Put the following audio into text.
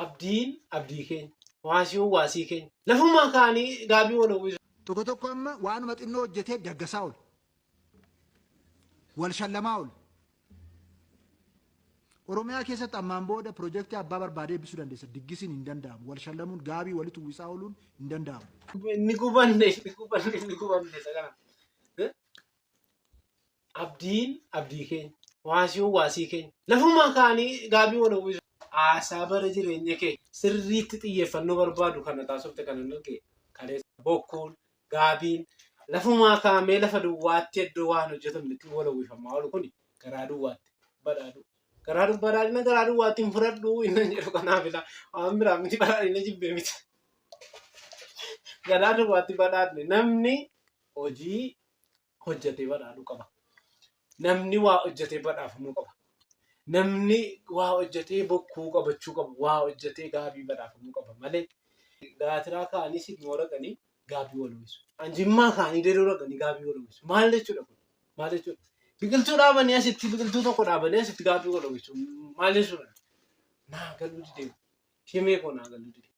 Abdiin abdii keenya. Waasiin waasii keenya. Lafumaa ka'anii gaabii wal uwwisu. Tokko tokko amma waanuma xinnoo hojjetee daggasaa oola. Wal shallamaa oola. Oromiyaa keessatti ammaan booda pirojektii abbaa barbaadee eebbisuu dandeessa. Diggisiin hin danda'amu. Wal shallamuun gaabii walitti uwwisaa ooluun hin danda'amu. Inni gubanne, inni gubanne, inni gubanne isa kana. Abdiin abdii keenya. Waasiin waasii keenya. Lafumaa ka'anii gaabii wal uwwisu. Haasaa bara jireenya kee sirriitti xiyyeeffannoo barbaadu kana taasifte kan hin arge kaleessa. Bokkuun, gaabiin lafumaa kaa'amee lafa duwwaatti iddoo waan hojjetamnetti wal uwwifamaa oolu kun garaa duwwaatti badhaadhu. Garaa badhaadhina garaa duwwaatti hin fudhadhu inni jedhu kanaaf ila waan biraa miti badhaadhina jibbee miti. Garaa duwwaatti badhaadhne namni hojii hojjetee badhaadhuu qaba. Namni waa hojjetee badhaafamuu qaba. Namni waa hojjetee bokkuu qabachuu qaba. Waa hojjetee gaabii badhaafamuu qaba malee gaatiraa kaa'anii sigmoo dhaqanii gaabii wal uwwisu. Anjimmaa kaa'anii dedoo dhaqanii gaabii wal uwwisu. Maal jechuudha kun? Maal jechuudha? Biqiltuu dhaabanii asitti biqiltuu tokko dhaabanii asitti gaabii wal uwwisu. Maal jechuudha? Naa galuu didee. Shimee koo naa galuu didee.